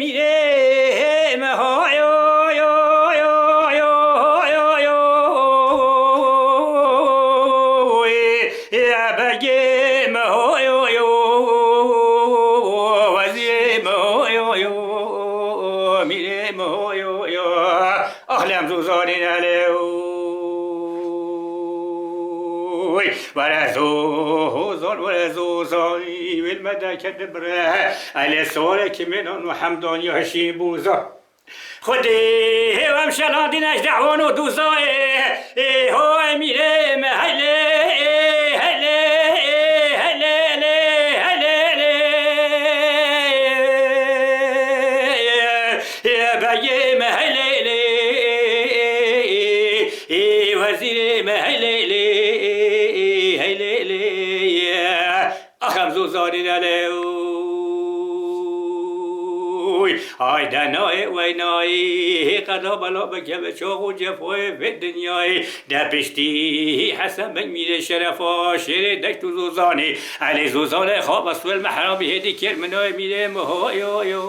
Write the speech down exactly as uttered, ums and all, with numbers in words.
Mîrê me ho yo yo yo yo yo yo yo, ya begê me ho yo yo, wezîrê me ho yo yo, mîrê me ho yo yo. Ax lem zûzanî nelê. Were zûzan, were zûzanî, wêl me deke dibire. Elê sore kimênan û hemdan ya şîn bûza. Xwedê hêw em şelandîn ejdehwan û dûzayê. Ê ho emîrê me heylê, ê heylê, ê heylê lê, heylê lê. Ê begê me heylê lê, ê wezîrê me heylê lê, heylê lê. Ax em zûzanî nelê. Oy, ay de nayê weynayî, hê qeda bela bikeve çax û cefoyê vê dinyayê. De piştî Hesen Beg mîrê şerefa, şêrê deşt û zûzanî. Elê zûzanê xwe be swêl mehrabî hêdî kêr minayê mîrê miho yo yo.